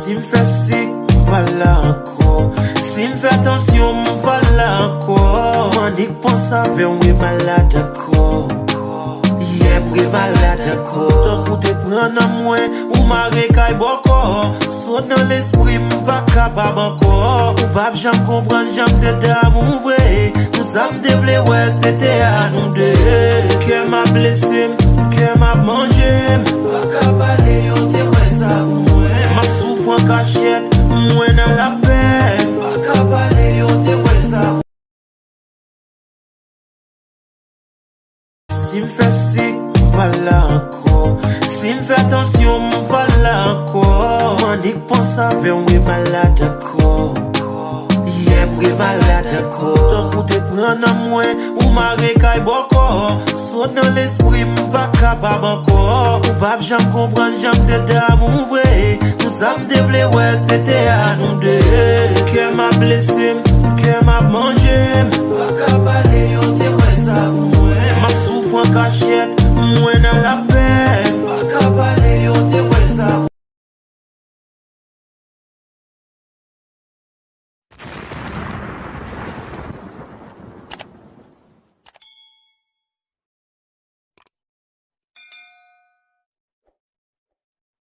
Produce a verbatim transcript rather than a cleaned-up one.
Si m fè sik, m pa la ankò. Si m fè tansyon, m pa la ankò. M annik panse avè w, m remalad ankò. Yè m remalad ankò. Tankou te pran nan mwen, ou mare kay bòkò. Sot nan lespri m, m pa kapab ankò. Ou p ap janm konprann jan m te damou vre. Tout sa m te vle wè, se te a nou de. Kè m ap blese m, kè m ap manje m. Pa ka pale, yo te wè sa pou mwen. M ap soufri an kachèt, mwen nan lapèn. Pa ka pale, yo te wè sa. Si m fè sik, m pa la ankò. Si m fè tansyon, m pa la ankò. M annik panse avè w, m remalad ankò. Yè m remalad ankò. Tankou te pran nan mwen, ou mare kay bòkò. Sot nan lespri m, m pa kapab ankò. Ou p ap janm konprann jan m te damou vre. Tout sa m te vle wè, se te a nou de. Kè m ap blese m, kè m ap manje m. Pa ka pale, yo te wè sa pou mwen. M ap soufri an kachèt, mwen nan la